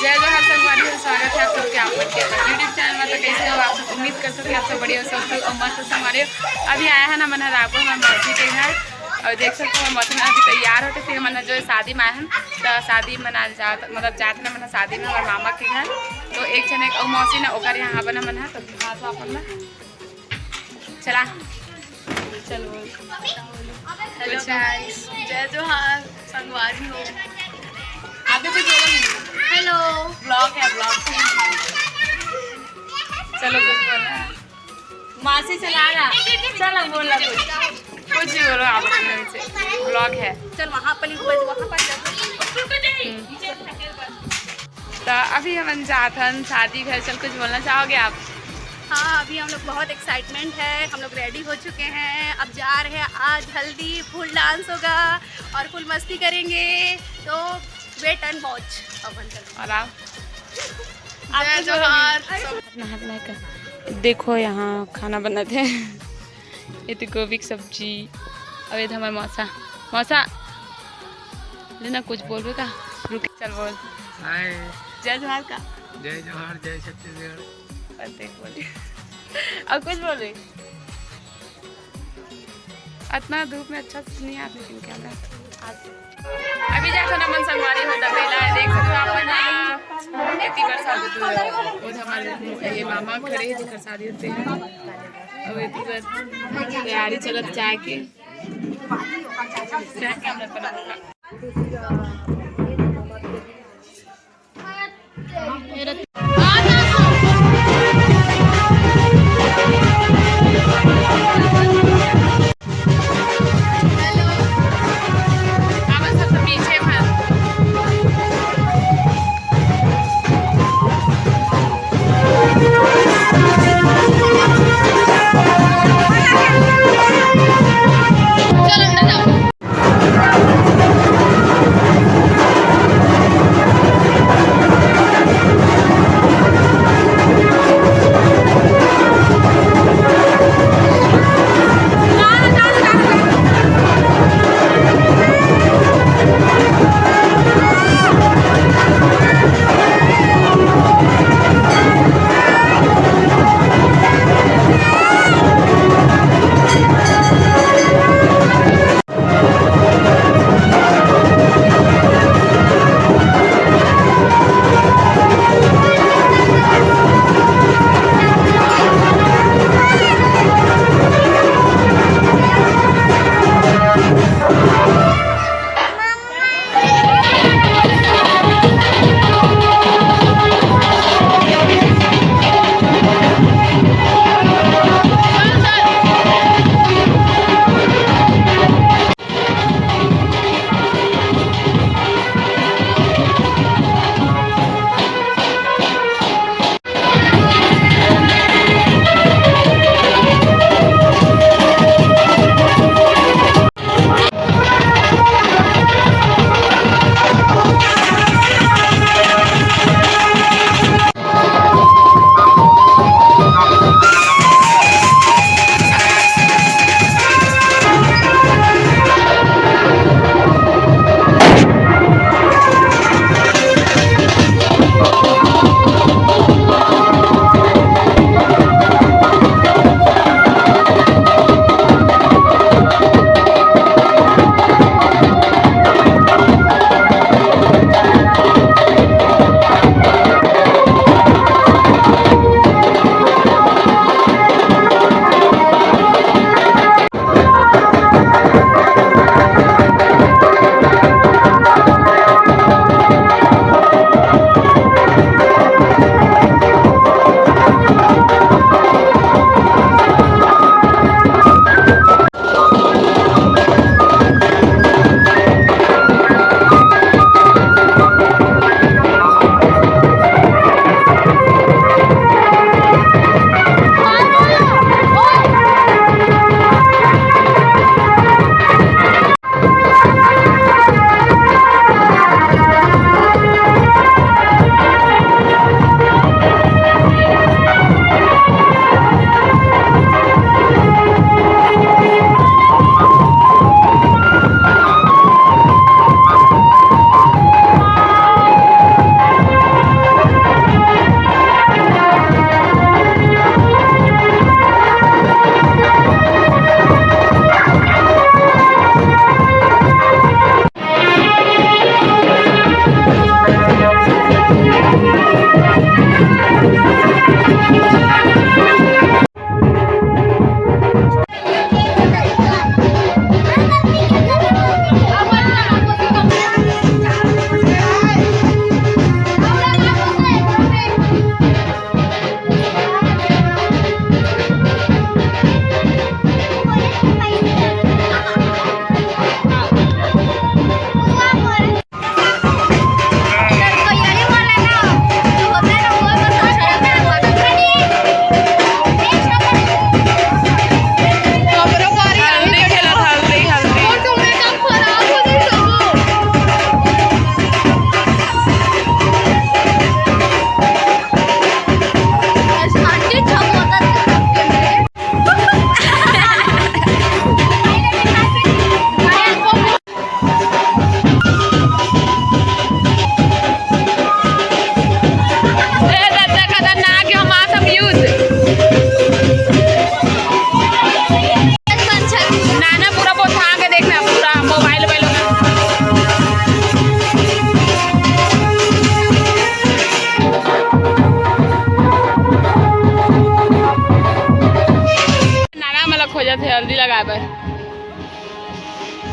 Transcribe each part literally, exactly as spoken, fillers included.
जय जोहार संगवारी हो, स्वागत है आप सबके आप मन के YouTube चैनल में। तो कैसे हो आप सब? उम्मीद करथों कि आप सब बढ़िया हो, स्वस्थ हो और मस्त हो संगवारी हो। अभी आए हन हमन ह रायपुर हमर मौसी के घर, और देख सकथो हमर मौसी मन अभी तैयार होथे, फिर हमन ह जो है शादी में आए हन, तो शादी में ना जात, मतलब जात ना मन ह शादी में हमर मामा के घर, तो एक झन एक अउ मौसी ना ओकर यहाँ अपन हमन ह, तो दिखाथों आप मन ला। चला, चलो। हेलो गाइस, जय जोहार संगवारी हो। आप भी कुछ बोलो नहीं। हेलो। ब्लॉग है, ब्लॉग। चलो कुछ बोलो। मासी चला रहा। चलो बोला कुछ। कुछ भी बोलो आप अपने से। ब्लॉग है। चल वहाँ पर, वहाँ पर जाते हैं। तो अभी हमन जात हन शादी घर। चल कुछ बोलना चाहोगे आप? हाँ, अभी हम लोग बहुत एक्साइटमेंट है, हम लोग रेडी हो चुके हैं। अब जा रहे हैं, आज हल्दी, फुल डांस होगा और फुल मस्ती करेंगे। तो वेट एंड वॉच। अपन चलो। और आप? आप जय कुछ जोहार। बोलोगे? सब नहा नहा के। देखो यहाँ खाना बनत हे। ये तो गोभी की सब्जी। अब ये तो हमारे मौसा, मौसा लेना कुछ बोलबे का? रुक, चल बोल। हाय। जय जोहार का। जय जोहार, जय छत्तीसगढ़। और देख बोले। और कुछ बोले। इतना धूप में अच्छा से नहीं आता, लेकिन कैमरा आज। अभी जाथन हमन संगवारी हो दबेला, देख सकथो आप मन ह। एती बर शादी, वो हमारे ये मामा खड़े हैं, जेकर शादी होथे। अब एती बर तैयारी चलत जाए के। क्या कैमरा पर?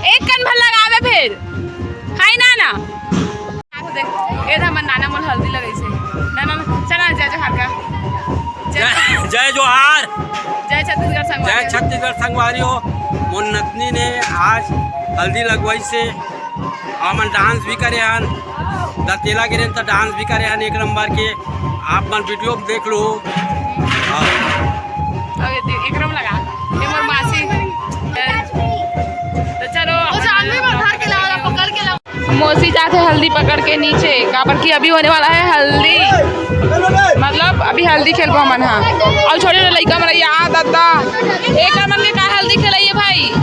एक कन भर लगावे फिर। हाय नाना। देख, ए हमर नाना मोर हल्दी लगइसे। नाना, चला, जय जोहार का। जय, जय जोहार। जय छत्तीसगढ़ संगवारी। जय छत्तीसगढ़ संगवारी हो। मोर नतनी ने आज हल्दी लगवाइसे। हमन डांस भी करे हन, दतेला गे रहेन त डांस भी करे हन एक नंबर के। आप मन वीडियो में देख लो। हाँ। अबे दे, एकरो में लगा। ये मोर मासी। तो चलो, वो अपन जानवी में धर के लाओ, पकड़ के लाओ। मौसी जात हे हल्दी पकड़ के नीचे, काबर कि अभी होने वाला है हल्दी, मतलब अभी हल्दी खेलबो हमन हा। अउ छोटे छोटे लइका मन, या दादा, एक मन के का हल्दी खेलाइए भाई?